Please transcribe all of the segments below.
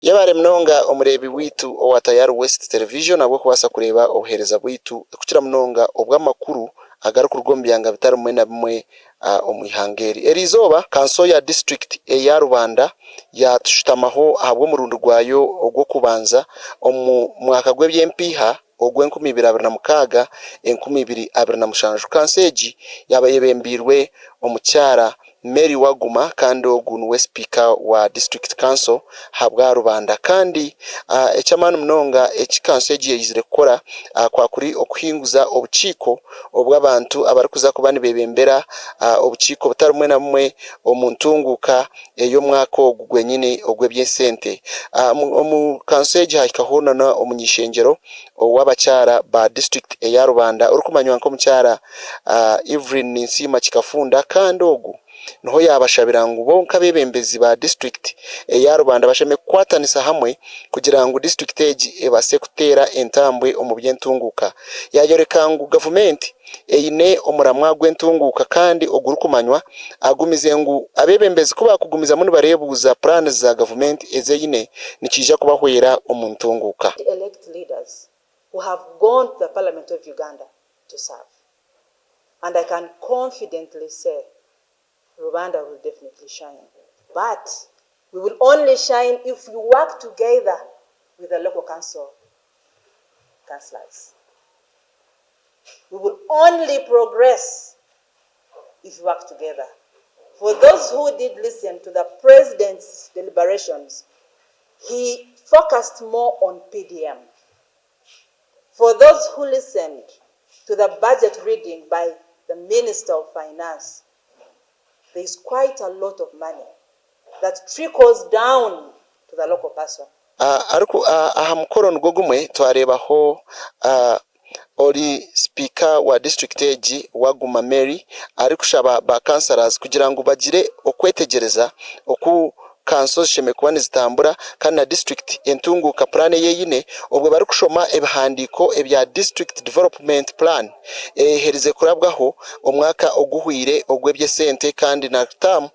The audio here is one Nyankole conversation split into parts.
Yebare munonga omureebi waitu owa Tayari West Television ahabw'okubaasa kureeba obuheereza bwaitu kukira munonga obw'amakuru agarikuruga omu byanga bitari bimwe na bimwe omu ihanga eri. Eriizooba, kanso ya disiturikiti eya Rubanda yaatushutamaho ahabw'omurundi gwayo ogw'okubanza omu mwaka gw'eby'empiiha ogw'e 2026, 2027. Kanso egi yaaba eyebembeirwe omukyara Mary Waguma kandi ogu niwe sipiika wa disiturikiti kanso ahabwa Rubanda kandi eky'amaani munonga eki kanso egi yaizire kukora kwa kuri okuhinguza obukiiko obw'abantu abarikuza kuba nibebembera obukiiko butari bumwe na bumwe omu ntunguuka ey'omwaka ogu gwenyini ogw'eby'esente. Omu kanso egi hahikaho nana omuny'eishengyero ow'abakyara ba disiturikiti eya Rubanda orikumanywa nk'omukyara Evelyn Ninsiima Kikafunda kandi ogu niho yaabashabira ngu bo nk'abeebembezi ba disiturikiti eya Rubanda bashemereire kukwatanisa hamwe kugira ngu disiturikiti egi ebaase kuteera entambwe omu by'entunguuka. Yaayoreka ngu gavumenti eine omuramwa gw'entunguuka kandi ogurikumanywa, agumize ngu abeebembezi ku baakugumizamu nibareebuuza puraani za gavumenti ezi eine nikiija kubahwera omu ntunguuka. Elect leaders who have gone to the parliament of Uganda to serve and I can confidently say Rubanda will definitely shine but we will only shine if we work together with the local council councillors. We will only progress if we work together. For those who did listen to the president's deliberations, he focused more on PDM. For those who listened to the budget reading by the Minister of Finance, there is quite a lot of money that trickles down to the local person. Ariku aha mukoro nigwo gumwe twareebaho ori sipiika wa disiturikiti egi Waguma Mary arikushaba ba councillors kugira ngu bagire okwetegyereza oku kanso zishemereire kuba nizitambura kandi na disiturikiti entunguuka puraani ei eine obwo barikushoma ebihandiiko ebya District Development Plan eherize kurabwaho omwaka oguhweire ogw'eby'esente kandi na taamu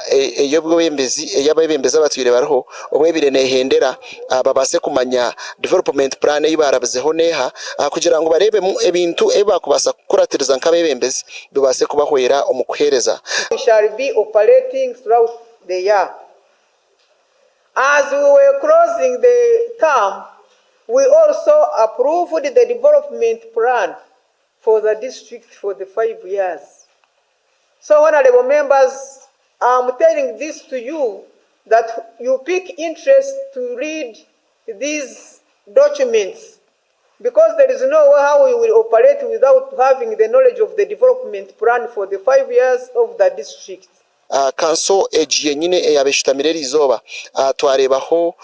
ey'obwebembezi ei abeebembezi abatwire bariho obu ebaire neehendera babaase kumanya development plan ei baarabizeho n'eha kugira ngu bareebemu ebintu ebi baakubaasa kukuratiriza nk'abeebembezi bibaase kubahwera omu kuheereza. We shall be operating throughout the year. As we were closing the term, we also approved the development plan for the district for the 5 years. So, honorable members, I'm telling this to you that you pick interest to read these documents because there is no way how we will operate without having the knowledge of the development plan for the 5 years of the district. Kanso egi yenyine eyaaba eshutamire eriizooba twareebaho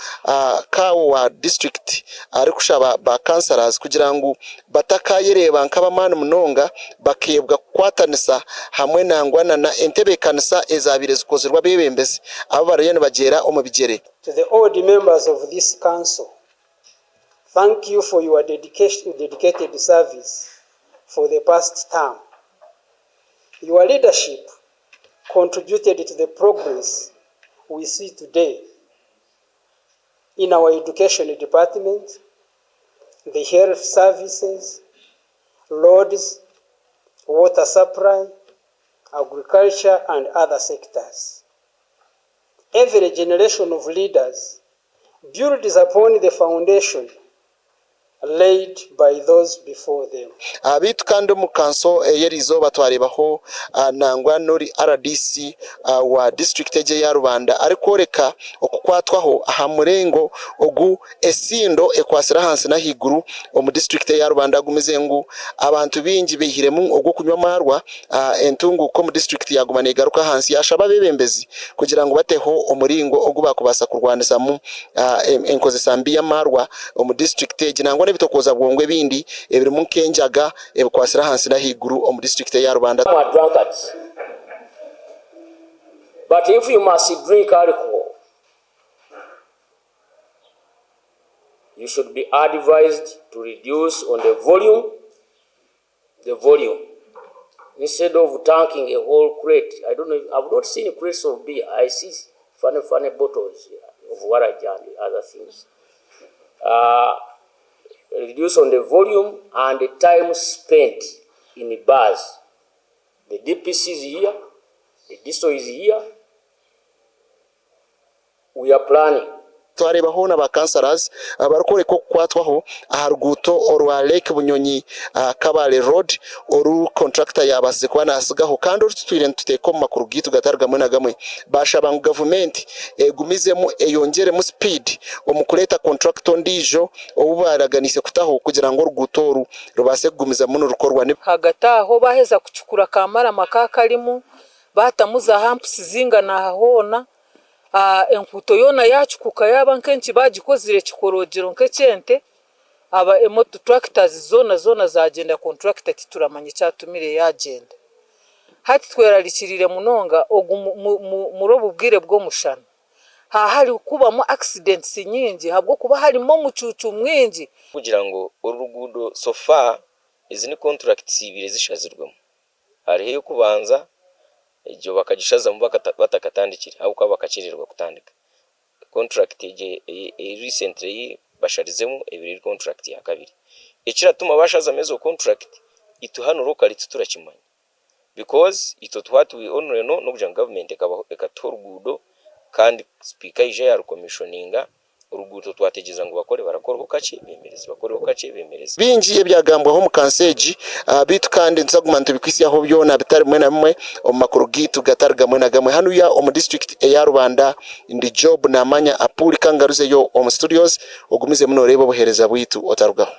CAO wa disiturikiti arikushaba ba councillors kugira ngu batakayereeba nk'ab'amaani munonga bakeebwa kukwatanisa hamwe nangwa nana entebeekanisa ezaabaire zikozirwe abeebembezi abu bariyo nibagyera omu bigyere. To the old members of this council, thank you for your dedication, dedicated service for the past term. Your leadership contributed to the progress we see today in our education department, the health services, roads, water supply, agriculture, and other sectors. Every generation of leaders builds upon the foundation laid by those before them. Beitu kandi omu kanso ey'eriizooba twareebaho nangwa n'ori RDC wa disiturikiti egi eya Rubanda arikworeka okukwatwaho aha muringo ogu esindo ekwatsire ahansi n'ahaiguru omu disiturikiti eya Rubanda agumize ngu abantu baingi baihiremu ogw'okunywa amaarwa entunguuka omu disiturikiti yaaguma neegaruka ahansi yaashaba abeebembezi kugira ngu bateho omuringo ogu baakubaasa kurwanisamu enkozesa mbi y'amaarwa omu disiturikiti egi nangwa n'ebitokooza bwongo ebindi ebirimu nk'enjaga ebikwatsire ahansi n'ahaiguru omu disiturikiti eya Rubanda. Some are drunkards. But if you must drink alcohol, you should be advised to reduce on the volume. Instead of tanking a whole crate, I don't know, I've not seen crates of beer. I see funny, funny bottles. of waragi and other things. Reduce on the volume and the time spent in bars. The DPC is here, the DISO is here. We are planning. Twareeba hoona ba councillors barikworeka okukwatwaho aha ruguuto orwa Lake Bunyonyi Kabale Road oru contractor yaabaasize kuba naatsigaho kandi oru tutwire nituteeka omu makuru gaitu gatari gamwe na gamwe. Baashaba ngu gavumenti egumizemu eyongyeremu speed omu kureeta contractor ondiijo ou baaraganiise kutaho kugira ngu oruguuto oru rubaase kugumizamu nirukorwa. Hagati aho baaheza kucukura ka marama akarimu, baatamu za hampusi zingana aha hoona, enkuuto yoona yaacukuka yaaba nk'enki baagikozire ekikoroogiro nk'eky'ente, aba emoto tractors zoona zoona zaagyenda contractor tituramanya ekyatumire yaagyenda. Hati twerarikiriire munonga ogu muri obu bwire bw'omushana. Haharikubamu accidents nyingi ahabw'okuba harimu omucuucu mwingi. Kugira ngu oru ruguudo so far ezi ni contracts ibiri ezishazirwemu. Hariho ey'okubanza egyo bakagishazamu batakatandikire ahabw'okuba bakakyerererwa kutandika. Contract egyo eri recently ei basharizemu ebaire eri contract ya kabiri. Ekiratuma bashazamu ezo contract itwe hanu locally titurakimanya. Because itwe what we only know n'okugira ngu government ekatuha oruguudo kandi sipiika yaija yarukomishoninga, oruguuto twategyereza ngu bakore barakoreho kakye bemereze, bakoreho kakye bemereze. Bingi ebyagambwaho omu kanso egi, beitu kandi nituza kuguma nitubikuhitsyaho byona bitari bimwe na bimwe omu makuru gaitu gatari gamwe na gamwe. Hanuya omu disiturikiti eya Rubanda, ndi Job Namanya Apuuli kangaruzeyo omu studios ogumizemu noreeba obuheereza bwaitu otarugaho.